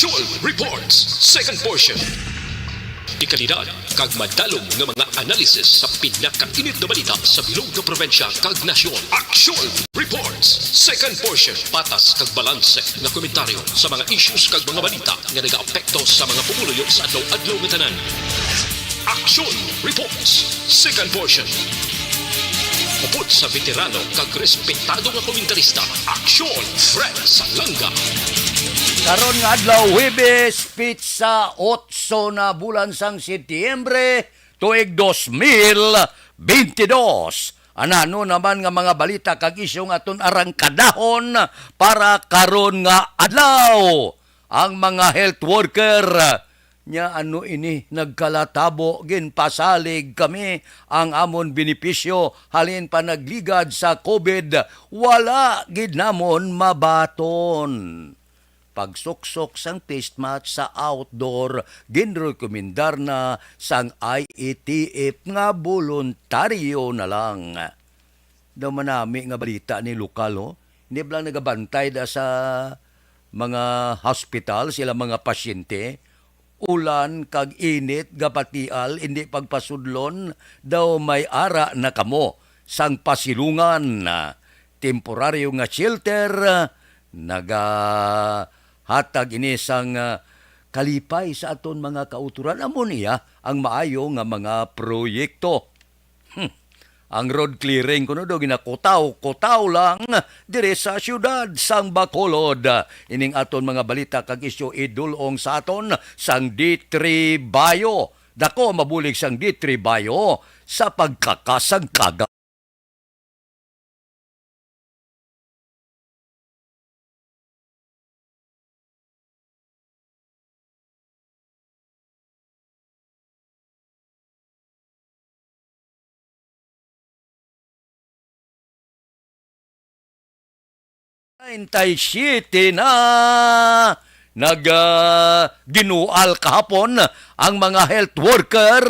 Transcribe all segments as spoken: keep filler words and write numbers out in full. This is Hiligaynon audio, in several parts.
Aksyon Reports, second portion. Dekalidad kag madalom nga mga analysis sa pinakainit nga balita sa bilog nga probinsya kag nasyon. Aksyon Reports, second portion. Patas kag balanse nga komentaryo sa mga issues kag mga balita nga nagaapekto sa mga pumuluyo sa adlaw-adlaw nga tanan. Aksyon Reports, second portion. Upod sa veterano kag respetado nga komentarista, Aksyon Fred Salanga. Karon nga adlaw, Huwebes, pitsa otso na bulan sang Setyembre, tuig dos mil bentidós. Anano naman nga mga balita kag isyu nga aton arangkadahon para karon nga adlaw? Ang mga health worker, nya ano ini, nagkalatabo, ginpasalig kami ang amon benepisyo halin pa nagligad sa COVID, wala gid namon mabaton. Pagsuksok sang face mask sa outdoor, ginrekomendar na sang I A T F nga boluntaryo na lang. Daw manami nga balita ni lokal, ho. Hindi ba lang nagabantay da sa mga hospital, sila mga pasyente? Ulan kag init, gapatial, hindi pagpasudlon, daw may ara na kamo sang pasilungan. Temporaryo nga shelter, nagahatag ini sang, ah, kalipay sa aton mga kautoran. Amo niya ang maayo nga mga proyekto. Hmm. Ang road clearing kuno daw ginakutaw-kutaw lang diri sa siyudad sang Bacolod. Ining aton mga balita kag isyu idul-ong sa aton sang D three Bio. Dako mabulig sang D three Bio sa pagkakasangkaga. Ninety-seven na nag, ah, ginual kahapon ang mga health worker,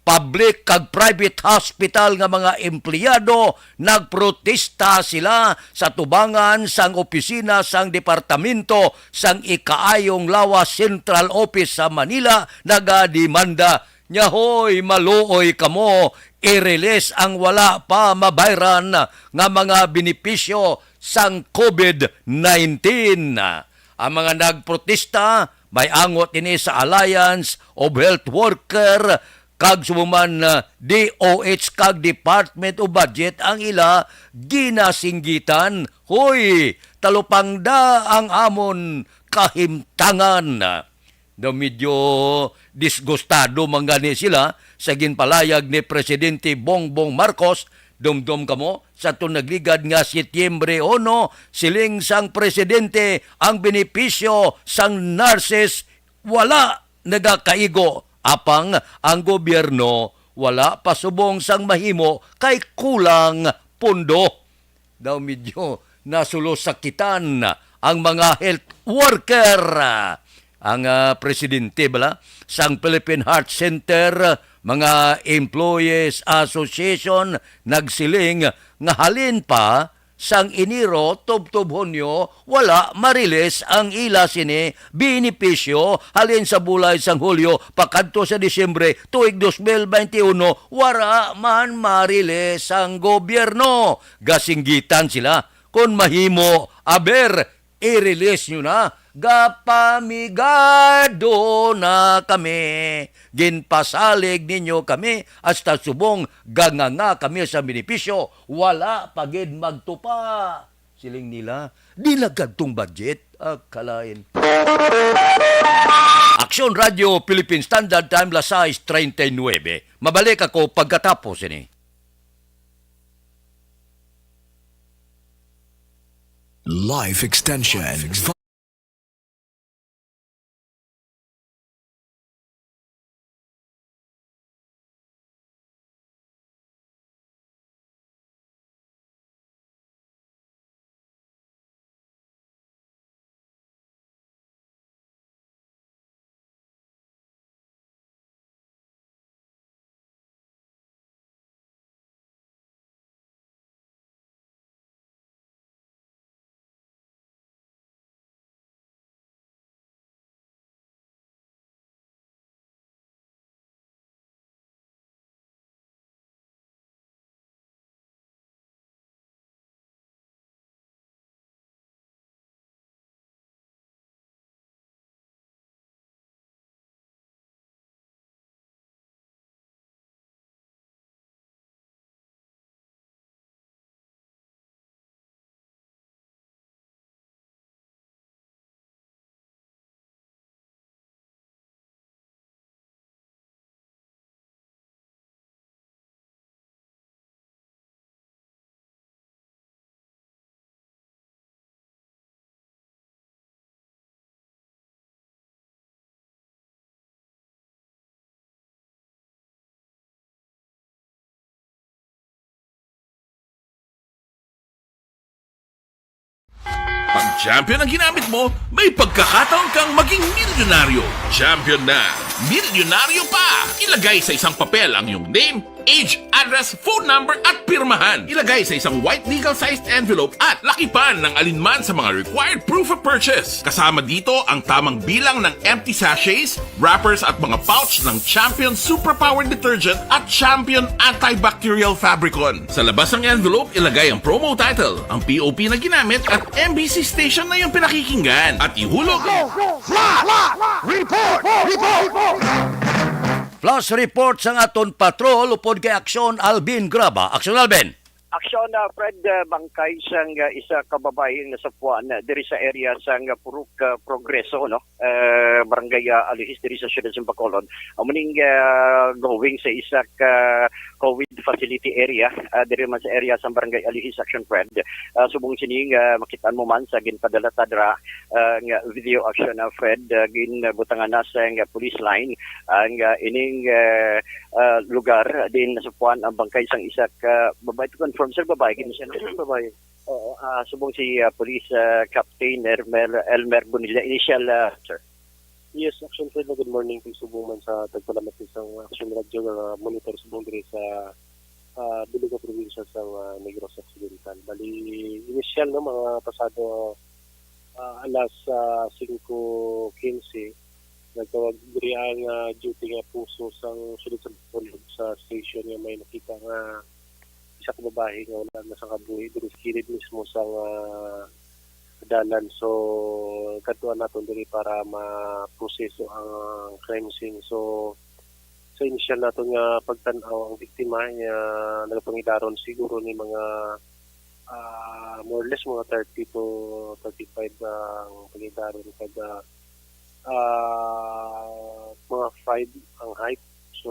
public kag private hospital nga mga empleyado. Nagprotesta sila sa tubangan sang opisina sang Departamento sang Ikaayong Lawas Central Office sa Manila, nagademanda, "Nya, hoy, maluoy kamo, i-release ang wala pa mabayran nga mga benepisyo sang COVID nineteen." Ang mga nagprotesta may angot ini sa Alliance of Health Worker kag subong man, ah, D O H kag Department of Budget ang ila ginasinggitan. Hoy, talupangda ang amon kahimtangan. Daw medyo disgustado man gani sila sa ginpalayag ni Presidente Bongbong Marcos. Dumdom kamo, sa atong nagligad nga Setyembre uno, siling sang presidente, ang benepisyo sang nurses wala nagakaigo, apang ang gobyerno wala pa subong sang mahimo kay kulang pondo. Daw medyo nasulosakitan ang mga health worker. Ang, ah, presidente bala sang Philippine Heart Center, mga Employees Association, nagsiling nga halin pa sang Enero tubtob Hunyo, wala ma-release ang ila sini benepisyo. Halin sa bulay sang Hulyo pakadto sa Disyembre tuig dos mil baynte uno, wara man ma-release sang gobyerno. Gasinggitan sila. Kon mahimo, aber, i-release nyo na. Gapamigado na kami. Ginpasalig ninyo kami hasta subong ganganga kami sa benepisyo. Wala pa gid magtupa, siling nila. Di na kadtong budget, ah, kalain. Aksyon Radio Philippine Standard Time, las sais treinta y nueve. Mabalik ako pagkatapos ini. Life Extension. Kung champion ang ginamit mo, may pagkakataon kang maging milyonaryo. Champion na, milyonaryo pa! Ilagay sa isang papel ang iyong name, age, address, phone number, at pirmahan. Ilagay sa isang white legal-sized envelope at lakipan ng alinman sa mga required proof of purchase. Kasama dito ang tamang bilang ng empty sachets, wrappers, at mga pouch ng Champion Superpower Detergent at Champion Antibacterial Fabricon. Sa labas ng envelope, ilagay ang promo title, ang P O P na ginamit, at M B C station na iyong pinakikinggan. At ihulog. Flash report! Report! Flash report sang aton patrol upod kay Aksyon Alvin Graba. Aksyon Alvin! Aksyon, ah, Fred, ah, bangkay sang, ah, isa ka babayi nga nasapuan, ah, diri sa area sang, ah, Purok, ah, Progreso, no? Ah, Barangay, ah, Alihis, diri sa siyudad sa Bacolod. Amo ning, ah, going sa isa ka COVID facility area, ah, diri man sa area sang Barangay Alihis, Aksyon Fred. Ah, subong sini nga makit-an mo man sa ginpadala ta dira, ah, nga video, Aksyon, ah, Fred, ah, ginbutangan na sa nga police line ang, ah, ining, ah, ah, lugar din nasupuan ang bangkay sang isa ka babae. To confirm, sir, babae gid siya, no? Babae. Oo, ah, subong si, ah, Police, ah, Captain Elmer, Elmer Bonilla, initial, ah, sir. Yes, Action Fred, good morning. Kay subong man sa tagpalamat sa isang Action Radio nga monitor subong diri sa, ah, Bilog nga probinsya sa, ah, Negros Occidental. Bali, initial, no, mga pasado, ah, alas, ah, singko quince, nagtawag diri ang, ah, duty nga puso sang sulod sa Bacolod sa station nga may nakita nga isa ka babayi nga wala na sa kabuhi diri sa kilid mismo sang, ah, dalan. So, kadtuan naton diri para maproseso ang crime scene. So, sa initial naton nga pagtan-aw, ang biktima nga nagapangidaron siguro ni mga, ah, more or less mga thirty to thirty-five ang pangidaron, kag, ah, ah, mga five ang height. So,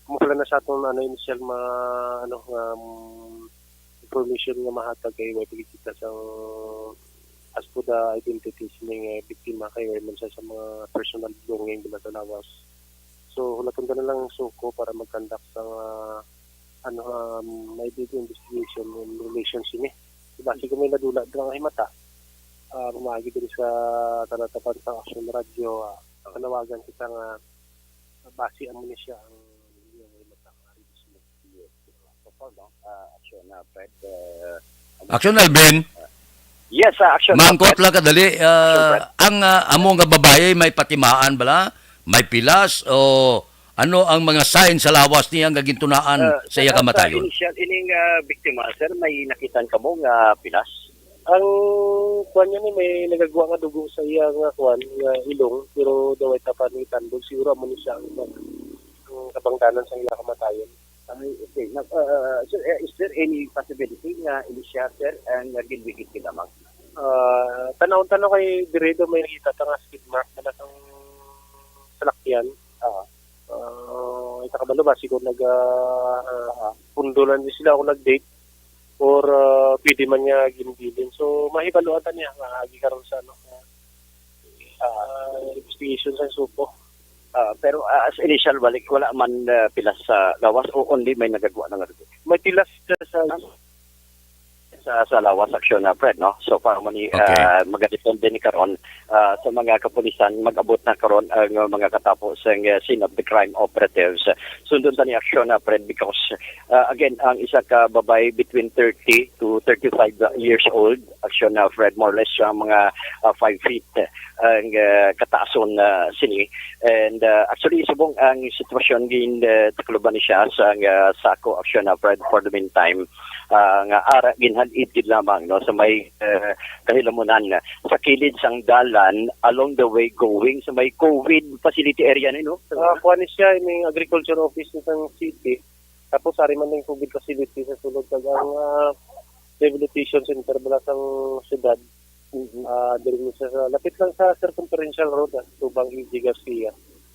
amo pala na sa aton, ano, initial ma-, ano, um, information nga mahatag kay way pagkikita sa as to the identity sining, eh, biktima kay way man siya sa mga personal belonging dala sa lawas. So, hulaton ta na lang suko para mag-conduct sa, ah, ano, um, may big investigation in relation sini. Basi kung may nadula dira nga himata, ah, pamaagi diri sa talatapan sa Action Radio, ah, panawagan kita nga basi amo ni siya ang inyong himata nga reduce mo. Yes. So far, no? Ah, Action, ah, Fred, ah, Action, Alvin. Yes, ah, Action, ah, Mangkot Fred. Lang kadali, ah, Action, Fred. Ang, ah, amo nga babayi may patimaan bala, may pilas, o ano ang mga sign sa lawas niya nga gintunaan Ah, sa iya sir, kamatayon? Sa initial, ining, ah, biktima, sir, may nakitan kamo nga pilas? Ang kuwan niya ni, may nagagwa nga dugo sa iya nga kuwan, nga ilong, pero daw ay tapa ni tandog. Siguro amo ni siya ang, ang kabangdanan sa iya kamatayon. Ay, okay. Nag-, ah, sir, eh, is there any possibility nga ini siya, sir, ang ginwigit kita, ma'am? Ah, tanaw-tanaw kay diri daw may nakita ta nga skid mark na sang salakyan. Ah. Ah, ita kabalo ba siguro nag, ah, ah, pundo lang di sila ako nag-date or, ah, pwede man niya ginbilin. So, mahibaluan ta niya nga agi karon sa, ano, ah, investigation sa supo. Ah, pero, ah, as initial, balik, wala man, ah, pilas sa lawas o only may nagagwa na nga dugo? May pilas sa, sa, sa, sa lawas, Action, ah, Fred, no? So, para mo ni, Okay. Ah, magadepende ni karon, ah, sa mga kapulisan, mag-abot na karon ang, ah, mga katapo sa, ah, scene of the crime operatives. Sundon ta ni, Action, ah, Fred, because, ah, again, ang isa ka babay between thirty to thirty-five years old, Action, ah, Fred, more or less siya mga, ah, five feet ang, ah, kataason na sini. And, ah, actually, subong ang sitwasyon gin, ah, takluban ni siya sa, ah, sako, Action, ah, Fred, for the meantime, ah, nga ara ginhal-id gid lamang, no, sa may, ah, kahilamunan sa kilid sang dalan along the way going sa may COVID facility area ni, no? Ah, kuha ni siya, may agriculture office ni sang city. Tapos, ari man yung COVID facility sa sulod kag ang, ah, rehabilitation center bala sang syudad. Mhm. Ah, diri mo sa, sa, lapit lang sa Circumferential Road, ah, tubang E J Garcia.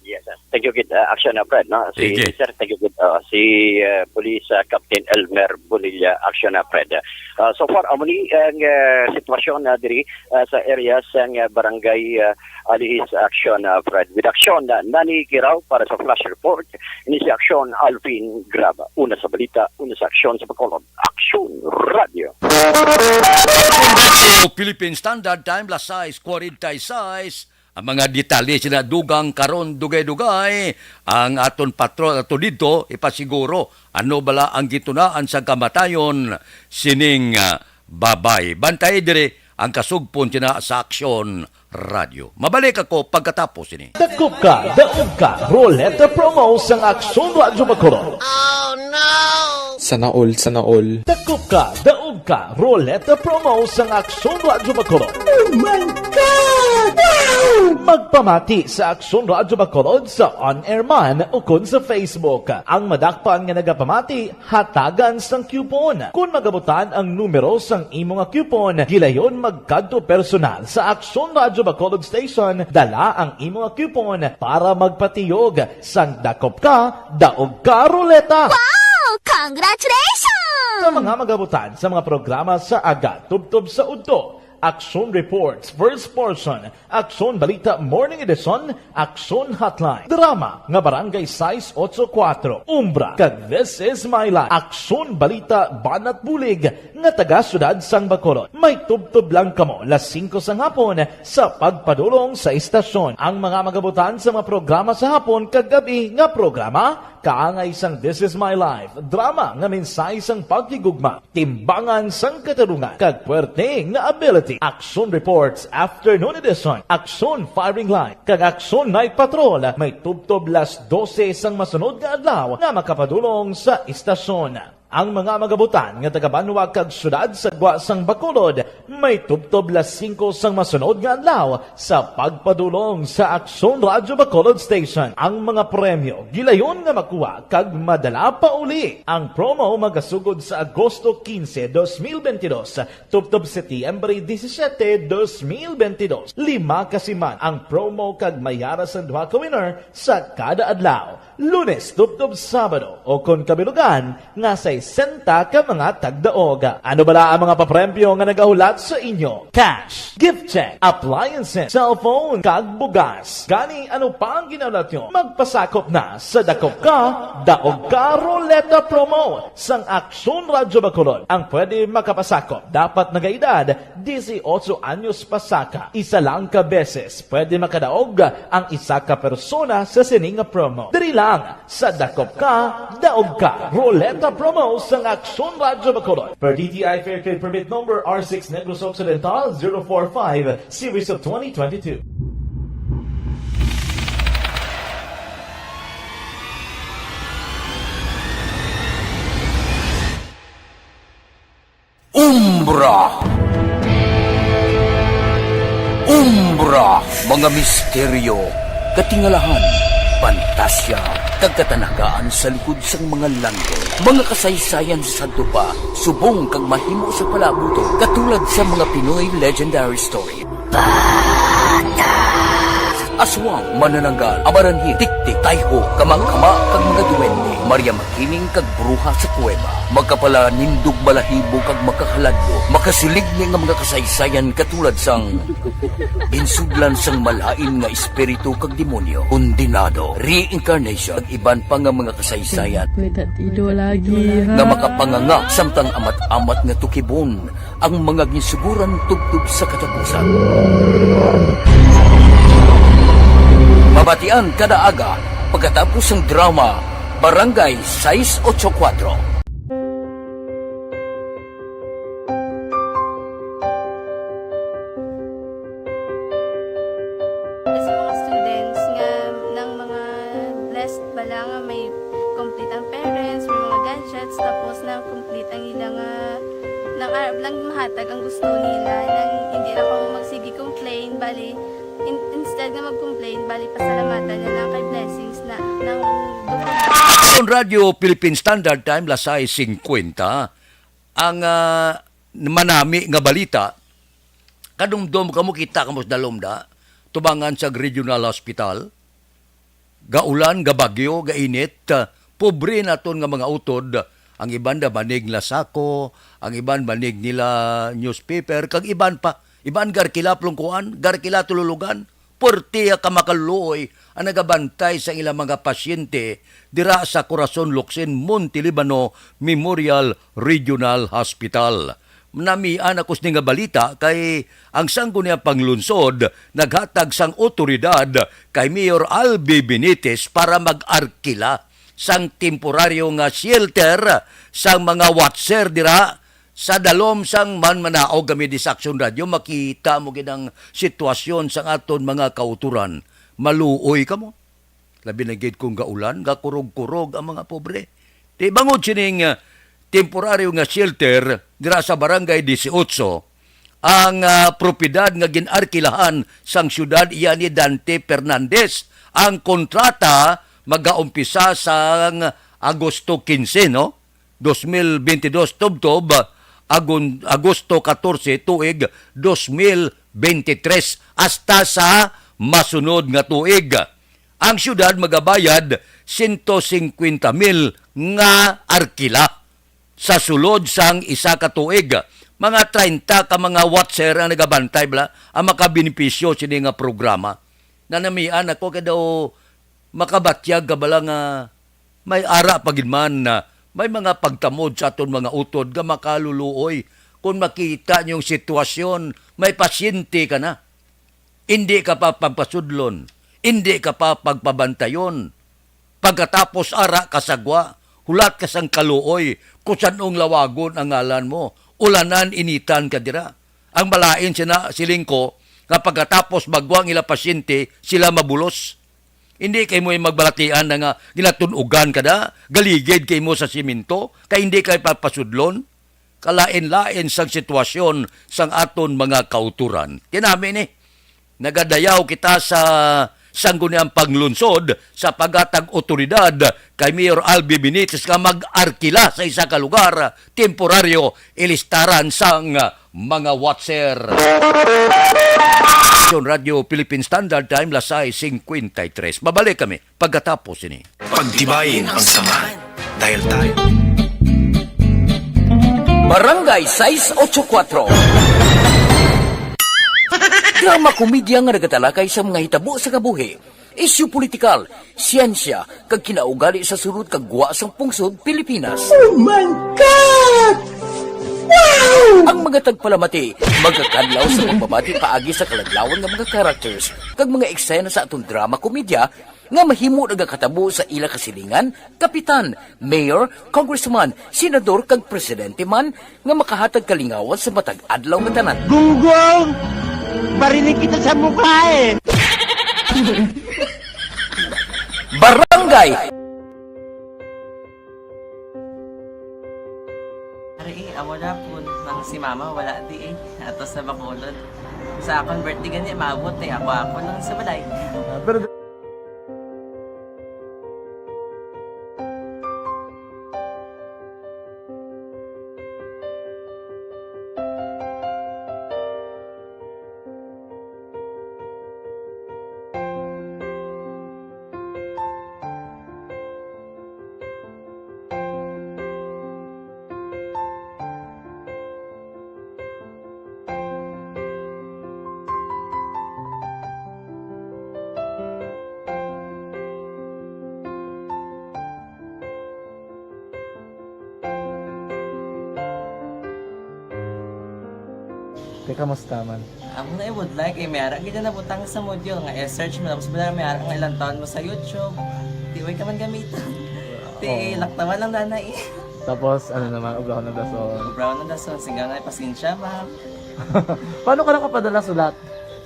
Yes, sir. Thank you, gid, ah, Action, ah, Fred, no? Si, Sige. Sir, thank you, gid, ah, si, ah, Police, ah, Captain Elmer Bonilla, Action, ah, Fred. Ah, so far, amo ni ang, ah, sitwasyon na diri, ah, sa area sa, ah, barangay, ah, Alihis, Action, ah, Fred. With Action, ah, Nani Giraw para sa Flash Report. Ini si Action Alvin Graba. Una sa balita, una sa aksyon sa Bacolod. Action Radio. Philippine Standard Time, las sais cuarenta y seis. Ang mga detalye sina dugang karon, dugay-dugay ang aton patrol ato didto, ipasiguro ano bala ang gitunaan sa kamatayon sining, ah, babay. Bantay diri ang kasugpon sina sa Aksyon Radyo. Mabalik ako pagkatapos ini. Dakop ka, daog ka, Roleta Promo sang Aksyon Radyo Bacolod. Sana all, sana all. Dakop ka, daog ka, Roleta Promo sang Aksyon Radyo Bacolod. Oh my God! Wow! Magpamati sa Aksyon Radyo Bacolod sa on-air man ukon sa Facebook. Ang madakpan nga nagapamati, hatagan sang coupon. Kon magabutan ang numero sang imo nga coupon, gilayon magkadto personal sa Aksyon Radyo Bacolod Station, dala ang imo nga coupon para magpatiyog sang dakop ka, daog ka, Roleta. Wow! Congratulations! Sa mga magabutan sa mga programa sa aga tubtob sa udto, Aksyon Reports, First Portion, Aksyon Balita Morning Edition, Aksyon Hotline, drama nga Barangay sais ocho kuatro, Umbra, kag This Is My Life, Aksyon Balita Banat Bulig nga taga Siyudad sang Bacolod. May tubtob lang kamo las singko sang hapon sa pagpadulong sa istasyon. Ang mga magabutan sa mga programa sa hapon kag gab-i nga programa, kaangay sang This Is My Life, drama nga mensahe sang paghigugma, timbangan sang katarungan, kag puwerte nga ability. Aksyon Reports Afternoon Edition, Aksyon Firing Line, kag Aksyon Night Patrol may tubtob las dose sang masunod nga adlaw nga makapadulong sa istasyon. Ang mga magabutan nga taga-banwa kag siyudad sa gwa sang Bacolod may tubtob las singko sang masunod nga adlaw sa pagpadulong sa Aksyon Radyo Bacolod Station. Ang mga premyo gilayon nga makuha kag madala pa uli. Ang promo magasugod sa Agosto quince, dos mil veintidós, tubtob Setyembre disisiete, dos mil veintidós. Lima ka siman ang promo kag may ara sang duha ka winner sa kada adlaw. Lunes tubtob Sabado, o kon kabilugan, nga sesenta ka mga tagdaog. Ano bala ang mga papremyo nga nagahulat sa inyo? Cash, gift check, appliances, cellphone, kag bugas. Gani, ano pa ang ginahulat nyo? Magpasakop na sa Dakop Ka, Daog Ka Roleta Promo sang Aksyon Radyo Bacolod. Ang pwede makapasakop dapat nagaedad dieciocho anyos pasaka. Isa lang ka beses pwede makadaog ang isa ka persona sa sini nga promo. Diri lang sa Dakop Ka, Daog Ka Roleta Promo sang Aksyon Radyo Bacolod. Per D T I Fair Trade Permit Number R six Negros Occidental zero four five, Series of twenty twenty-two. Umbra. Umbra, mga misteryo, katingalahan, pantasya, kag katanagaan sa likod sang mga landong. Mga kasaysayan sa sadto pa, subong kag mahimo sa palabuton, katulad sa mga Pinoy legendary story. Aswang, manananggal, amaranhit, tiktik, tayho, kamakama, kag mga duwende, Maria Makiling, kag bruha sa kuweba. Makapalanindog, balahibo, kag makahaladlo, makasiling ni nga mga kasaysayan katulad sang ginsudlan sang malain nga espiritu kag demonyo, kondenado, reincarnation, kag iban pa nga mga kasaysayan. May tatido lagi, ha? Nga makapanganga samtang amat-amat nga tukibon ang mga ginsuguran tubtob sa katapusan. Mabatian kada aga pagkatapos sang drama Barangay sais ocho kuatro. Sa mga students nga nang mga blessed bala nga may complete ang parents, may mga gadgets, tapos na complete ang ila nga nang arab lang mahatag ang gusto nila, nang hindi na kamo magsige complain, bali, in-, instead nga mag-complain, bali, pasalamatan na lang kay blessings na, nang Radyo Philippine Standard Time, las sais cincuenta. Ang, ah, manami nga balita, kadumdom kamo, kita kamo sa dalom da, tubangan sa regional hospital, gaulan, gabagyo, gainit, ah, pobre naton nga mga utod, ang iban da banig lasako, ang iban banig nila newspaper, kag iban pa, iban garkila plungkuan, garkila tululugan, puwerte ka makaluoy ang nagabantay sa ilang mga pasyente dira sa Corazon Locsin Monte Libano Memorial Regional Hospital. Namian ako sini nga balita kay ang Sangguniang Panglungsod naghatag sang awtoridad kay Mayor Albi Benitez para mag-arkila sang temporaryo nga shelter sang mga watcher dira sa dalom sang man manaog kami di sa Aksyon Radyo, makita mo gid ang sitwasyon sang aton mga kautoran. Maluoy kamo. Labi na gid kung gaulan, gakurog-kurog ang mga pobre. Di bangod sining, ah, temporaryo nga shelter dira sa Barangay Dieciocho, ang, ah, propiedad nga gin-arkilahan sang siyudad iya ni Dante Fernandez. Ang kontrata magaumpisa sang Agosto quince, no? Dos mil veintidós tubtob, Agon-, Agosto catorce, tuig dos mil veintitrés, hasta sa masunod nga tuig. Ang siyudad magabayad sento singkwenta mil nga arkila sa sulod sang isa ka tuig. Mga treinta ka mga watcher ang nagabantay bala ang makabenepisyo sini nga programa. Nanamian ako kay daw makabatyag ka bala nga may ara pa gid man na may mga pagtamod sa aton mga utod nga makaluluoy. Kung makita niyo ang sitwasyon, may pasyente ka na. Indi ka pa pagpasudlon, indi ka pa pagpabantayon. Pagkatapos ara kasagwa, hulat ka sang kaluoy, kung san-ong lawagon ang ngalan mo, ulanan, initan ka dira. Ang balain sina, siling ko, nga pagkatapos magwa ang ila pasyente, sila mabulos. Hindi kay mo magbalatian na nga ginatun-ugan ka da, galigid kay mo sa simento, kay hindi kay papasudlon. Kalain-lain sang sitwasyon sang aton mga kauturan. Tinami ni, nagadayaw kita sa Sangguniang Panglunsod sa paghatag otoridad kay Mayor Albi Benitez nga mag-arkila sa isa ka lugar temporaryo ilistaran sang mga watcher. Radyo Philippine Standard Time, las sais cincuenta y tres. Mabalik kami pagkatapos ini. Pagtibayin ang samahan. Dahil tayo. Barangay sais ocho kuwatro. Drama komedya nga nagatalakay sa mga hitabo sa kabuhi, isyu politikal, siyensya, kag kinaugali sa sulod kag gwa sang pungsod Pilipinas. Oh my God! Wow! Ang mga tagpalamati magakadlaw sa pagbabati paagi sa kaladlawan nga mga characters kag mga eksena sa aton drama komedya nga mahimo nagakatabo sa ila kasilingan, kapitan, mayor, congressman, senador, kag presidente man nga makahatag kalingawan sa matag adlaw nga tanan. Gunggong! Barinig kita sa mukha eh! Barangay! Ari, eh, amo na po nang si mama, wala di eh. Ato sa Bacolod. Sa akon birthday gani, maabot eh. Ako, ako lang sa balay. Ah, pero Te, kamusta man? Amo na, eh, would like, eh, may ara gid na nabutang sa module nga i-search mo, tapos wala, may ara nga ilang taon mo sa YouTube. Di, way ka man gamiton. Di, oo, laktawan lang dana, eh. Tapos, ano naman, ubrahon ng dason. Ubrahon ng dason, singga na, pasensya, ma'am. Paano ka nakapadala sulat?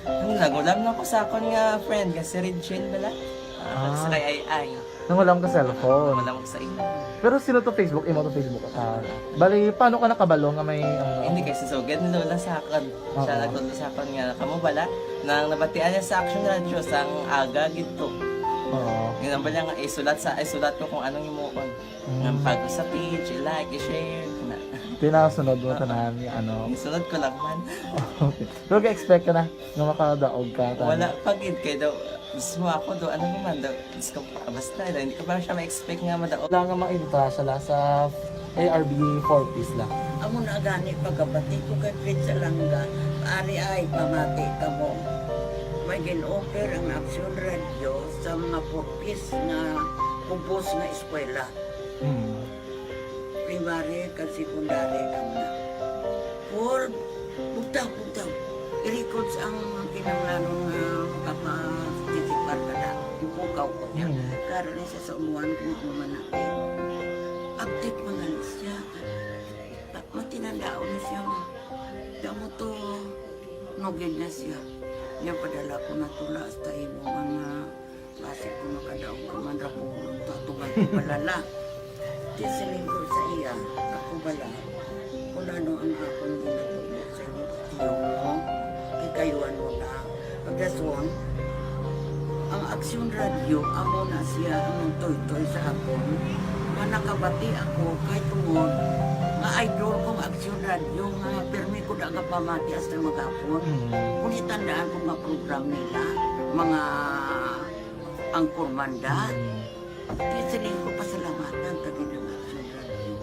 Ano, nagulam na ko sa akon nga friend, nga si Regine bala. Ah, ah, sa kay Ay Ay. Nangulam ka cellphone? Wala mo sa imo. Pero sino to Facebook? Imo to Facebook? Ah, bali, paano ka nakabalo nga may, ano? Hindi, kay si Sugad ni Lola sa akon. Oo. Siya nagtudlo sa akon nga, kamo bala, nang nabatian niya sa Action Radio, sang aga gid to. Oo. Yun ang bala nga, isulat sa, isulat ko kung anong imuon. Mm. Nga pag sa page, i-like, i-share, na. Tinasunod mo, oo, tanan, ano? Isunod ko lang man. Okay. Pero ga-expect ka na nga makadaog ka, tanan? Wala pa gid, kay daw, mismo ako daw, ano naman daw, Diyos ko, basta, hindi ko pa siya ma-expect nga madaog. Wala nga maintra siya la sa A R B four Ps la. Amo na gani pagkabati ko kay Fred Salanga, ari ay pamati kamo. May gin-offer ang Action Radio sa mga four Ps nga kubos nga eskwela. Hmm. Primary kag secondary kamo na. Daw, daw. I-records ang kinahanglanon nga makaparticipar ka na. Ipukaw ko niya. Mm. Karon ni sa sauluhan kung ano man natin. Update man gani siya. Ta-, matinandaon na siya mo. Kaya mo to, nugid na siya. Niya padala ko na tula hasta imo mga Basi ko makadaog ka man ra ko, tutugan ko bala la. Di siling ko sa iya, ako bala, kung ano ang akong ginatubo sa inyo, tiyo mo, ikayuan mo na. Pagkasuon, ang Aksyon Radyo, amo na siya ang nagtoy-toy sa akon. Nga nakabati ako, kay tungod, nga idol kong Aksyon Radyo, nga pirmi ko da nga pamati hasta maghapon. Mm. Kung itandaan ko nga program nila, mga ang kurmanda. Mm. Kaya siling ko pasalamatan ta gid ang Aksyon Radyo.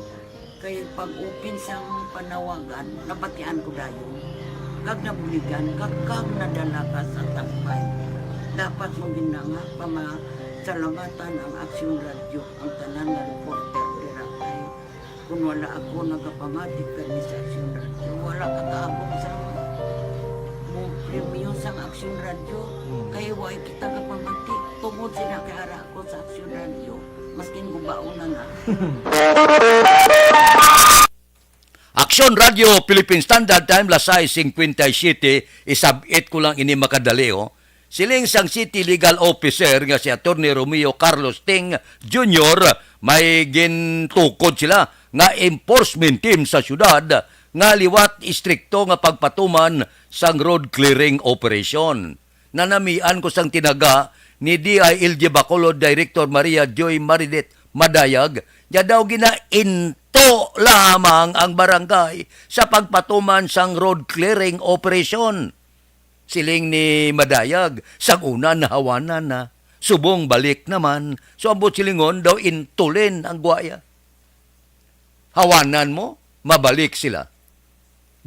Kay pag-open sang panawagan, nabatian ko dayon. Kag nabuligan, kag, kag nadala ka sa tampay. Dapat mo gid na nga pamasalamatan ang Aksyon Radyo, ang tanan nga reporter dira kay Kung wala ako nagapamati kani sa Aksyon Radyo, wala ka kaabot sa mo premyo sang Aksyon Radyo. Hmm. Kay way kita gapamati tungod sila kay ara ako sa Aksyon Radyo. Maskin gubaon na nga. Aksyon Radyo Philippine Standard Time, las sais cincuenta y siete, isab-it ko lang ini makadali, oh. Siling sang City Legal Officer nga si Attorney Romeo Carlos Ting Junior, may gintukod sila nga enforcement team sa syudad nga liwat istrikto nga pagpatuman sang road clearing operation. Nanamian ko sang tinaga ni D I L G Bacolod Director Maria Joy Maridet Madayag, nga daw ginainto lamang ang barangay sa pagpatuman sang road clearing operation. Siling ni Madayag, sang una nahawanan na, subong balik naman, so ambot silingon daw intulin ang gwaya. Hawanan mo, mabalik sila.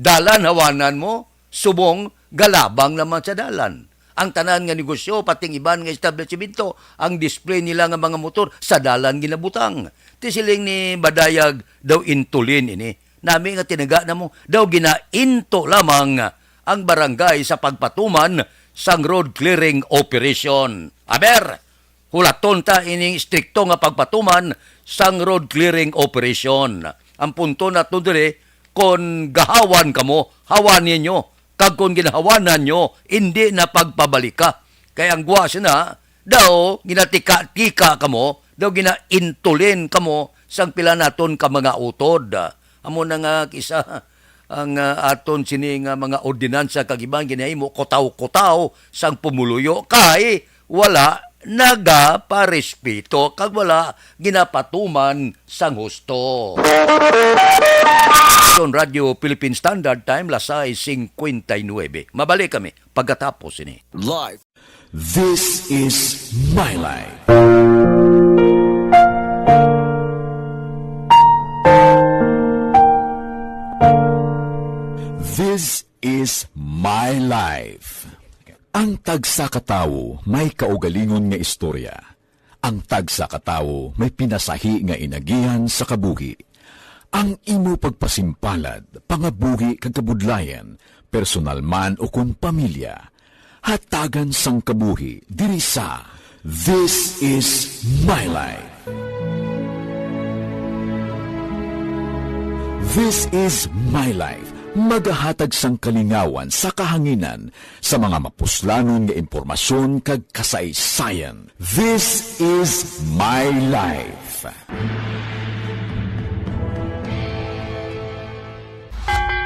Dalan hawanan mo, subong galabang naman sa dalan. Ang tanan nga negosyo, pati ang iban nga establisimento, ang display nila nga mga motor sa dalan ginabutang. Ti siling ni Madayag daw intulin ini. Nami nga tinaga na mo, daw ginainto lamang ang barangay sa pagpatuman sang road clearing operation. Aber, hulaton ta ining istrikto nga pagpatuman sang road clearing operation. Ang punto nato diri, kon gahawan kamo, hawan ninyo. Kag kon ginahawanan nyo, indi na pagpabalika. Kay ang gwa sina, daw ginatika-tika kamo, daw ginaintulin kamo sang pila naton ka mga utod. Amo na nga kisa ang, ah, aton sini nga mga ordinansa kag iban ginahimo kutaw-kutaw sang pumuluyo kay wala nagaparespito kag wala ginapatuman sang husto. Son Radio Philippine Standard Time, las sais cincuenta y nueve. Mabalik kami pagkatapos sini. Live. This is my life. This is my life. Ang tagsa ka tawo may kaugalingon nga istorya. Ang tagsa ka tawo may pinasahi nga inagihan sa kabuhi. Ang imo pagpasimpalad, pangabuhi kag kabudlayan, personal man o kon pamilya, hatagan sang kabuhi diri sa This Is My Life. This Is My Life, magahatag sang kalingawan sa kahanginan sa mga mapuslanon nga impormasyon kag kasaysayan. This Is My Life.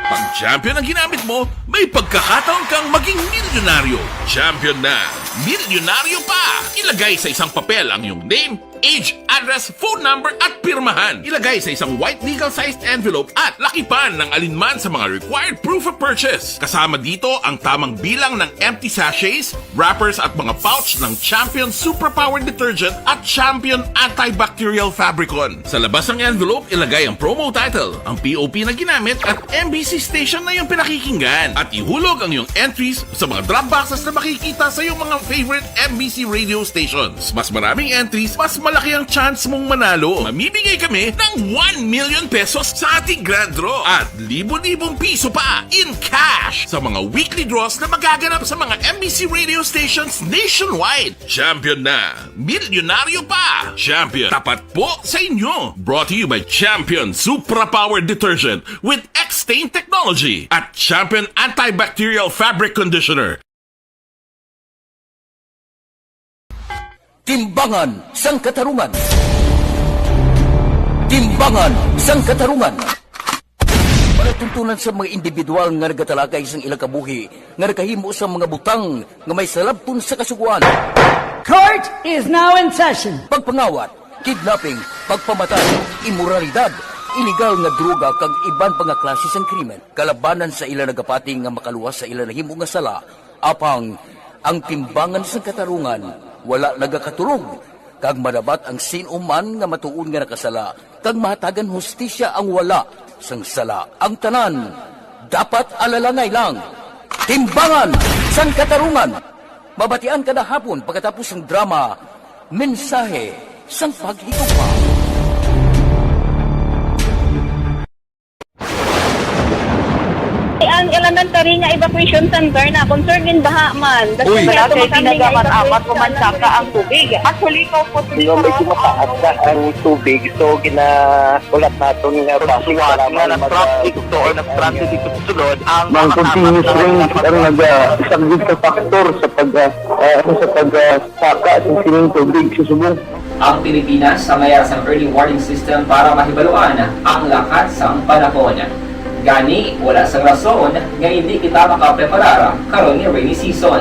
Pag champion ang ginamit mo, may pagkakataon kang maging milyonaryo. Champion na, milyonaryo pa! Ilagay sa isang papel ang iyong name, age, address, phone number, at pirmahan. Ilagay sa isang white legal-sized envelope at lakipan ng alinman sa mga required proof of purchase. Kasama dito ang tamang bilang ng empty sachets, wrappers, at mga pouch ng Champion Superpower Detergent at Champion Antibacterial Fabricon. Sa labas ng envelope, ilagay ang promo title, ang P O P na ginamit, at M B C station na iyong pinakikinggan. At ihulog ang iyong entries sa mga drop boxes na makikita sa iyong mga favorite M B C radio stations. Mas maraming entries, mas Laki ang chance mong manalo. Mamimigay kami ng one million pesos sa ating grand draw at libo-libong piso pa in cash sa mga weekly draws na magaganap sa mga M B C radio stations nationwide. Champion na, milyonaryo pa. Champion, tapat po sa inyo. Brought to you by Champion Supra Power Detergent with X-Stain Technology at Champion Antibacterial Fabric Conditioner. Timbangan sang Katarungan. Timbangan sang Katarungan. Palatuntunan sa mga individual nga nagatalakay sang ilang kabuhi nga nakahimo sa mga butang nga may salabton sa Kasugoan. Court is now in session. Pagpangawat, kidnapping, pagpamatay, imoralidad, iligal nga droga kag iban pa nga klase sang krimen kalabanan sa ila nagapati nga makaluwas sa ila nahimo nga sala. Apang ang timbangan sang katarungan wala nagakatulog, kag madabat ang sin-o man nga matuod nga nakasala, kag mahatagan hustisya ang wala sang sala. Ang tanan dapat alalangay lang. Timbangan sang Katarungan, mabatian kada hapon pagkatapos sang drama, Mensahe sang Paghigugma. Ang elementary nga evacuation center na concerned in baha man. That's Uy. why Wala ato kay makami nga pinagaman evacuation amat ko man center. Saka ang tubig. Actually, ko po Medyo mataas na ang tubig, so ginaulat naton nga basi Suwat para nga mag- nag-transit ito or nag-transit ito sa sulod ang Ang continuous rain ang nag-saglit sa factor sa pag ah, ah, ano, sa pag ah, saka sa sining tubig sa subong. Ang Pilipinas sa mayar sang early warning system para mahibaluan ang lakat sang panahon. Gani, wala sang rason nga hindi kita makapreparar karon nga rainy season.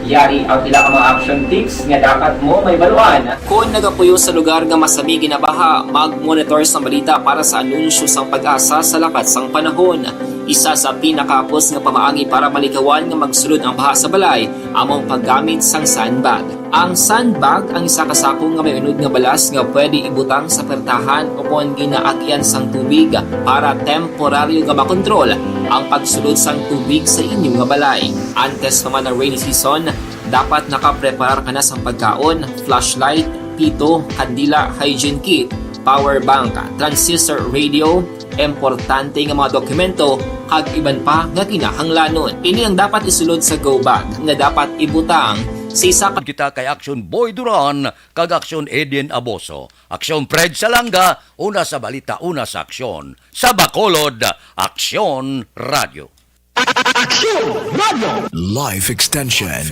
Yari ang pila ka mga action tips nga dapat mo mahibaluan. Kon nagapuyo sa lugar nga masami ginabaha, mag-monitor sang balita para sa anunsyo sang PAGASA sa lakat sang panahon. Isa sa pinakahapos nga pamaagi para malikawan nga magsulod ang baha sa balay amo ang paggamit sang sandbag. Ang sandbag ang isa ka sako nga may unod nga balas nga pwede ibutang sa pertahan o kon ginaagyan sang tubig para temporaryo nga makontrol ang pagsulod sang tubig sa inyo nga balay. Antes pa man ang rainy season, dapat nakapreparar ka na sang pagkaon, flashlight, pito, kandila, hygiene kit, power bank, transistor radio, importante nga mga dokumento, kag iban pa nga kinahanglanon. Ini ang dapat isulod sa go bag nga dapat ibutang sa isa ka Kita kay Aksyon Boy Duran kag Aksyon Edin Aboso. Aksyon Fred Salanga, una sa balita, una sa aksyon. Sa Bacolod, Aksyon Radyo. Aksyon Radio. Life Extension.